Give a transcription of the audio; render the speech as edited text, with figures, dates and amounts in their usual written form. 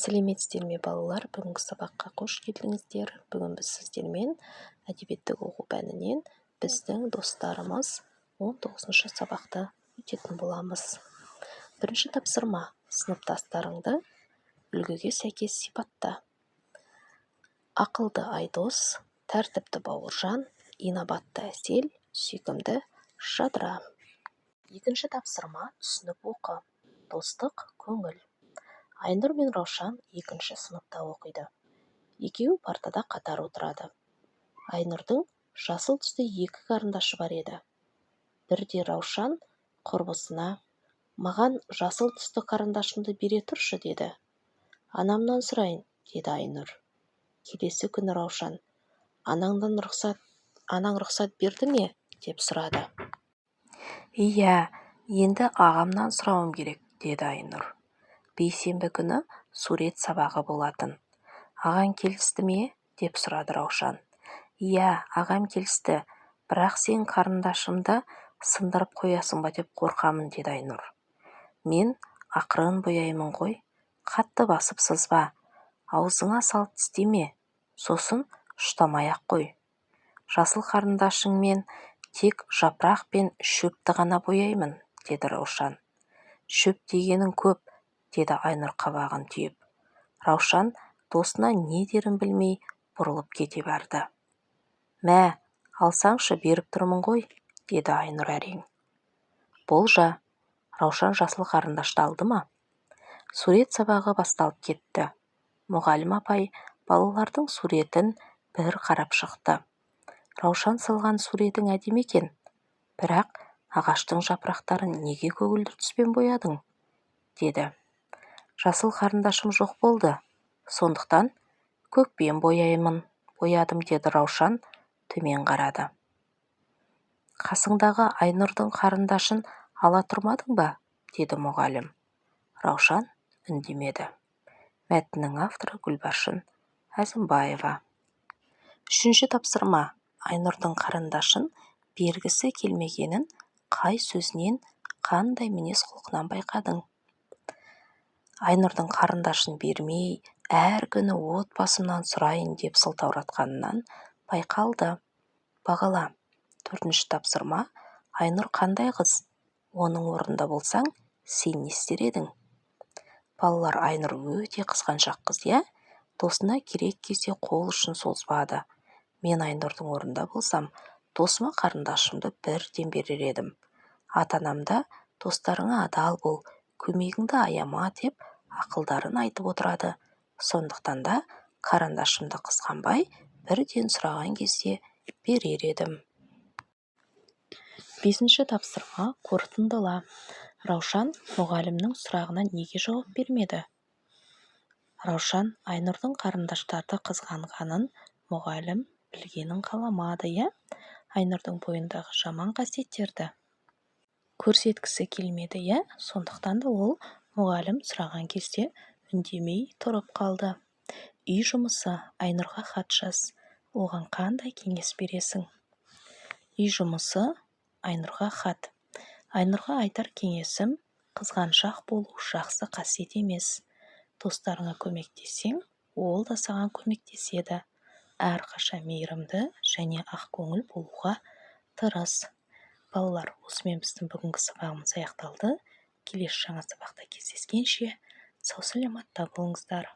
Сәлеметсіздер ме, балалар! Бүгінгі сабаққа қош келдіңіздер. Бүгін біз сіздермен әдебиетті оқу пәнінен «Біздің достарымыз» 19-шы сабақты өтетін боламыз. Бірінші тапсырма: сыныптастарыңды үлгіге сәйкес сипатта. Ақылды Айдос, тәртіпті Бауыржан, инабатты Әсел, сүйкімді Жадыра. Екінші тапсырма: түсініп оқы. Достық көңіл. Айнұр мен Раушан екінші сыныпта оқиды. Екеуі партада қатар отырады. Айнұрдың жасыл түсті екі қарындашы бар еді. Бірде Раушан құрбысына: «Маған жасыл түсті қарындашымды бере тұршы», – деді. «Анамнан сұрайын», – деді Айнұр. Келесі күні Раушан: «Анаңнан рұқсат, анаң рұқсат берді ме?» – деп сұрады. «Иә, енді ағамнан сұрауым керек», – деді Айнұр. Бейсенбі күні сурет сабағы болатын. «Ағаң келісті ме?» – деп сұрады Раушан. «Иә, ағам келісті, бірақ сен қарындашымды сындырып қоясың ба деп қорқамын», – деді Айнұр. «Мен ақырын бояймын ғой, қатты басып сызба, аузыңа салып тістеме, сосын ұштамай-ақ қой. Жасыл қарындашыңмен тек жапырақ пен шөпті ғана бояймын», – деді Раушан. «Шөп дегенің көп», – деді Айнұр қабағын түйіп. Раушан досына не дерін білмей бұрылып кете барды. «Мә, алсаңшы, беріп тұрмын ғой», – деді Айнұр әрең. Болжа, Раушан жасыл қарындашты алды ма? Сурет сабағы басталып кетті. Мұғалім апай балалардың суретін бір қарап шықты. «Раушан, салған суретің әдемі екен, бірақ ағаштың жапырақтарын неге көгілдір түспен боядың?» – деді. «Жасыл қарындашым жоқ болды, сондықтан көкпен бояймын, боядым», – деді. Раушан төмен қарады. «Қасыңдағы Айнұрдың қарындашын ала тұрмадың ба?» – деді мұғалім. Раушан үндемеді. Мәтіннің авторы Гүлбаршын Әзімбаева. Үшінші тапсырма: Айнұрдың қарындашын бергісі келмегенін қай сөзінен, қандай мінез-құлқынан байқадың? Айнұрдың қарындашын бермей, әр күні отбасымнан сұрайын деп сылтауратқанынан байқалды. Бағала. Төртінші тапсырма: Айнұр қандай қыз? Оның орнында болсаң, сен не істер едің? Балалар, Айнұр өте қызғаншақ қыз, иә? Досына керек кезде қол ұшын созбады. Мен Айнұрдың орнында болсам, досыма қарындашымды бірден берер едім. Ата-анам да «достарыңа адал бол, көмегіңді аяма» деп ақылдарын айтып отырады. Сондықтан да қарындашымды қызғанбай, бірден сұраған кезде берер едім. Бесінші тапсырма: қорытындыла. Раушан мұғалімнің сұрағына неге жауап бермеді? Раушан Айнұрдың қарындаштарды қызғанғанын мұғалім білгенін қаламады, иә? Айнұрдың бойындағы жаман қасиеттерді көрсеткісі келмеді, иә? Сондықтан да ол мұғалім сұраған кезде үндемей тұрып қалды. Үй жұмысы: Айнұрға хат жаз. Оған қандай кеңес бересің? Үй жұмысы: Айнұрға хат. Айнұрға айтар кеңесім: қызғаншақ болу жақсы қасиет емес. Достарыңа көмектессең, ол да саған көмектеседі. Әрқашан мейірімді және ақкөңіл болуға тырыс. Балалар, осымен біздің бүгінгі сабағымыз аяқталды. Келесі жаңа сабақта кездескенше, сау саламатта болыңыздар.